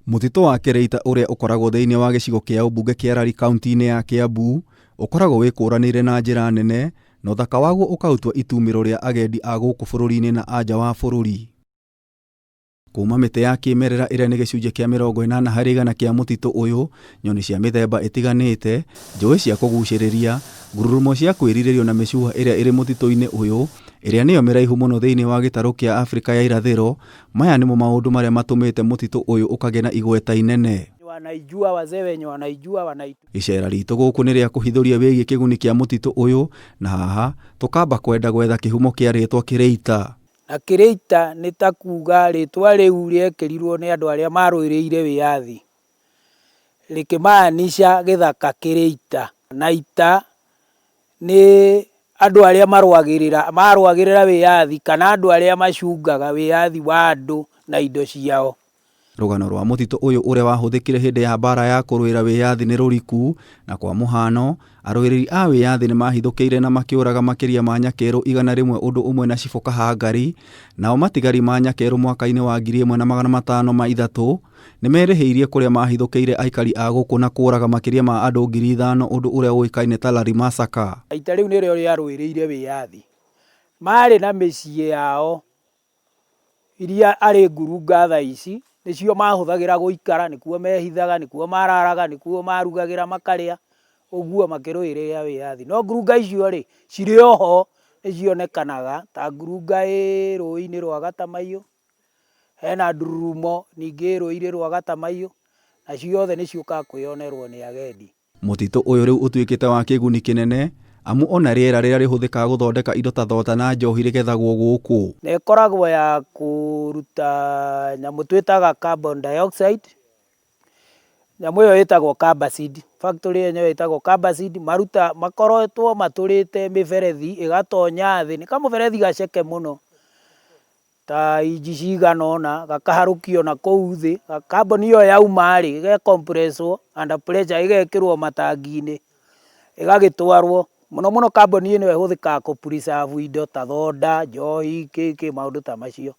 Mũtitũ wa Kĩrĩita ũrĩa ũkoragwo thĩinĩ wa gĩcigo kĩa ũmbunge kĩa Lari kaunti-inĩ ya Kĩambu, ũkoragwo wĩkũranĩire na njĩra nene na ũthaka waguo ũkaũtua itumĩro rĩa agendi a gũkũ bũrũri-inĩ na a nja wa bũrũri. Kuma mĩtĩ ya kĩmerera ĩrĩa nĩ gĩcunjĩ kĩa 80% kĩa mũtitũ ũyũ, nyoni cia mĩthemba ĩtiganĩte, njũĩ cia kũgucĩrĩria, ngururumo cia kwĩrirĩrio na mĩcuha ĩrĩa ĩrĩ mũtitũ-inĩ ũyũ, ĩrĩa nĩyo mĩraihu mũno thĩinĩ wa gĩtarũ kĩa Afrika ya irathĩro, maya nĩmo maũndũ marĩa matũmĩte mũtitũ ũyũ ũkagĩa na igweta inene. Wanaijua wazee wenye wanaijua wanaitu. Icera ritũ gũkũ nĩ rĩa kũhithũria wĩgiĩ kĩguni kĩa mũtitũ ũyũ na haha tũkamba kwenda gwetha kĩhumo kĩa rĩtwa Kĩrĩita. Na Kĩrĩita nĩ ta kuga rĩtwa rĩu rĩekĩrirwo nĩ andũ arĩa marũĩrĩire wĩyathi, rĩkĩmaanisha gĩthaka kĩrĩ ita, na ita nĩ andũ arĩa marũagĩrĩra marũagĩrĩra wĩyathi kana andũ arĩa macungaga wĩyathi wa andũ na indo ciao. Rũgano rwa mũtitũ ũyũ ũrĩa wahũthĩkire hĩndĩ ya mbara ya kũrũĩra wĩyathi nĩ rũriku, na kwa mũhano, arũĩrĩri a wĩyathi nĩ mahithũkĩire na makĩũraga makĩria ma nyakerũ 100 ũndũ ũmwe na Cibũ Kahangari, nao matigari ma nyakerũ mwaka-inĩ wa 1503 nĩ merĩhĩirie kũrĩa mahithũkĩire aikari a gũkũ na kũũraga makĩria ma andũ 5,000 ũndũ ũrĩa ũĩkaine ta Lari Massacre. Ita rĩu nĩrĩo rĩarũĩrĩire wĩyathi. Marĩ na mĩciĩ yao iria arĩ ngurunga thaa ici, nĩcio mahũthagĩra gũikara, nĩkuo mehithaga, nĩkuo mararaga, nĩkuo marugagĩra makarĩa, ũguo makĩrũĩrĩra wĩyathi. No ngurunga icio rĩ, cirĩ oho nĩ cionekanaga ta ngurunga ĩ rũĩ-inĩ rwa Gatamaiyũ, hena ndururumo ningĩ ĩ rũĩ-inĩ rwa Gatamaiyũ, na ciothe nĩ ciũkaga kwĩyonerwo nĩ agendi. Mũtitũ ũyũ rĩu ũtuĩkĩte wa kĩguni kĩnene amu ona rĩera rĩrĩa rĩhũthĩkaga gũthondeka indo ta thonda na njohi rĩgethagwo gũkũ. Na ĩkoragwo ya kũruta nyamũ twĩtaga carbon dioxide, nyamũ ĩyo ĩtagwo carbacid, factory yenyewe ĩtagwo carbacid, maruta makoretwo matũrĩte mĩberethi ĩgatonya thĩ, nĩ kamũberethi gaceke mũno ta inji cigana ũna, gakaharũkio na kũu thĩ, carbon ĩyo yauma rĩ, ĩga compress wo under pressure ĩgekĩrwo matangi-inĩ, ĩgagĩtwarwo, mũno mũno carbon ĩno ĩhũthĩkaga kũ preserve indo ta thonda, njohi, kĩ kĩ maũndũ ta macio.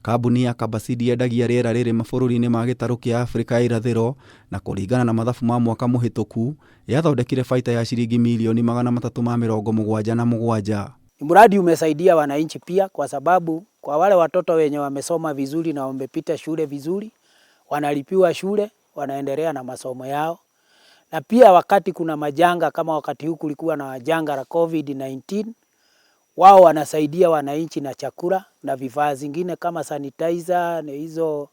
Kambuni ya Carbacid yendagia rĩera rĩrĩ mabũrũri-inĩ ma gĩtarũ kĩa Afrika ya irathĩro na kũringana na mathabu ma mwaka mũhĩtũku, yathondekire baita ya ciringi mirioni 377. Mradi umesaidia wananchi pia kwa sababu kwa wale watoto wenye wamesoma vizuri na wamepita shule vizuri, wanalipiwa shule, wanaendelea na masomo yao. Na pia wakati kuna majanga kama wakati huu kulikuwa na janga la COVID-19, wao wanasaidia wananchi na chakula na vifaa zingine kama sanitizer na hizo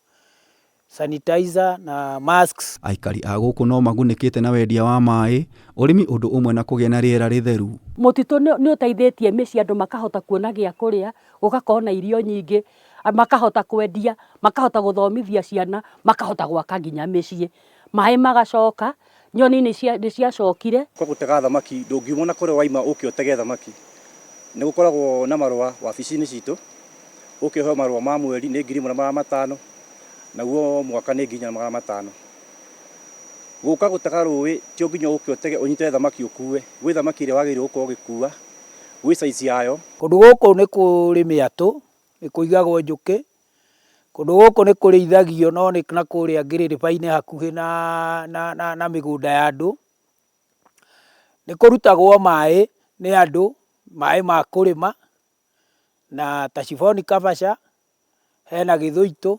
sanitizer na masks. Aikari a gũkũ no magunĩkĩte na wendia wa maĩ, ũrĩmi ũndũ ũmwe na kũgĩa na rĩera rĩtheru. Mũtitũ nĩ ũteithĩtie mĩciĩ andũ makahota kuona gĩa kũrĩa, gũgakorwo na irio nyingĩ, makahota kwendia, makahota gũthomithia ciana, makahota gwaka nginya mĩciĩ. Maĩ magacoka, nyoni nĩ ciacokire. Kwa gũtega thamaki ndũngiuma na kũrĩa waima ũke ũtege thamaki, nĩ gũkoragwo na marũa wabici-inĩ citũ, ũke ũheo marũa ma mweri nĩ 1,500, naguo mwaka nĩ 4,500. Gũka gũtega rũĩ ti o nginya ũke ũtege ũnyite thamaki ũkue, gwĩ thamaki ĩrĩa wagĩrĩirwo gũkorwo ũgĩkua, gwĩ size yayo. Kũndũ gũkũ nĩ kũrĩ mĩatũ, nĩ kũigagwo njũkĩ, kũndũ gũkũ nĩ kũrĩithagio no nĩ na kũrĩa ngĩrĩrĩba-inĩ hakuhĩ na, na, na, na mĩgũnda ya andũ. Nĩ kũrutagwo maĩ nĩ andũ, maĩ ma kũrĩma, na ta Shivoni Kabaca, hena Gĩthũitũ,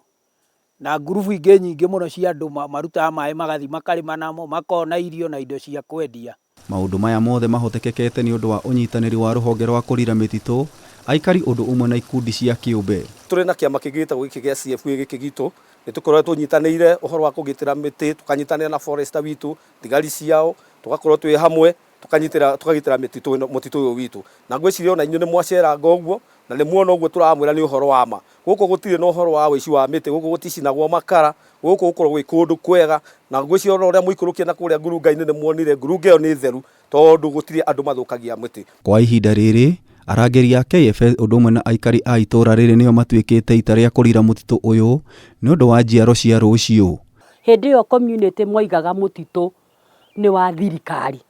na ngurubu ingĩ nyingĩ mũno cia andũ marutaga maĩ magathiĩ makarĩma namo, makona irio na indo cia kwendia. Maũndũ maya mothe mahotekekete nĩ ũndũ wa ũnyitanĩri wa rũhonge rwa kũrira mĩtitũ, aikari ũndũ ũmwe na ikundi cia kĩũmbe. Tũrĩ na kĩama kĩngĩ gĩtagwo gĩkĩ gĩa CFA gĩkĩ gitũ, nĩ tũkoretwo tũnyitanĩire ũhoro wa kũgitĩra mĩtĩ, tũkanyitanĩra na forester witũ, thigari ciao, tũgakorwo twĩ hamwe, tukanyitĩra tukagitĩra mĩtitũ ĩno, mũtitũ ũyũ witũ. Na ngwĩciria ona inyuĩ nĩ mwaceranga ũguo, na nĩ muona ũguo tũramwĩra nĩ ũhoro wa ma. Gũkũ gũtirĩ na ũhoro wa ũici wa mĩtĩ, gũkũ gũticinagwo makara, gũkũ gũkoragwo gwĩ kũndũ kwega, na ngwĩciria ona ũrĩa mũikũrũkire na kũrĩa ngurunga-inĩ nĩ muonire ngurunga ĩyo nĩ theru, tondũ gũtirĩ andũ mathũkagia mĩtĩ. Kwa ihinda rĩrĩ, arangĩri a KFS ũndũ ũmwe na aikari a itũũra rĩrĩ nĩo matuĩkĩte ita rĩa kũrira mũtitũ ũyũ nĩ ũndũ wa njiaro cia rũciũ. Hĩndĩ ĩyo community moigaga mũtitũ nĩ wa thirikari.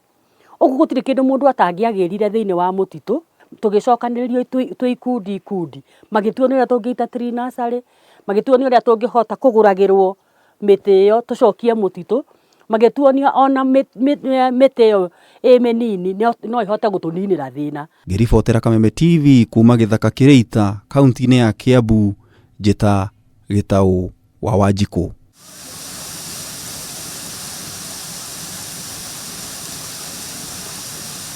Ũguo gũtirĩ kĩndũ mũndũ atangĩagĩrire thĩinĩ wa mũtitũ, tũgĩcokanĩrĩrio twĩ ikundi ikundi, magĩtuonia ũrĩa tũngĩita tree nursery, magĩtuonia ũrĩa tũngĩhota kũgũragĩrwo mĩtĩ ĩyo tũcokie mũtitũ, magĩtuonia ona mĩtĩ ĩyo ĩ mĩnini no ĩhote gũtũninĩra thĩna. Ngĩribotera Kameme TV kuma gĩthaka kĩrĩ ita kaunti-inĩ ya Kiambu, njĩta Gĩtaũ wa Wanjikũ.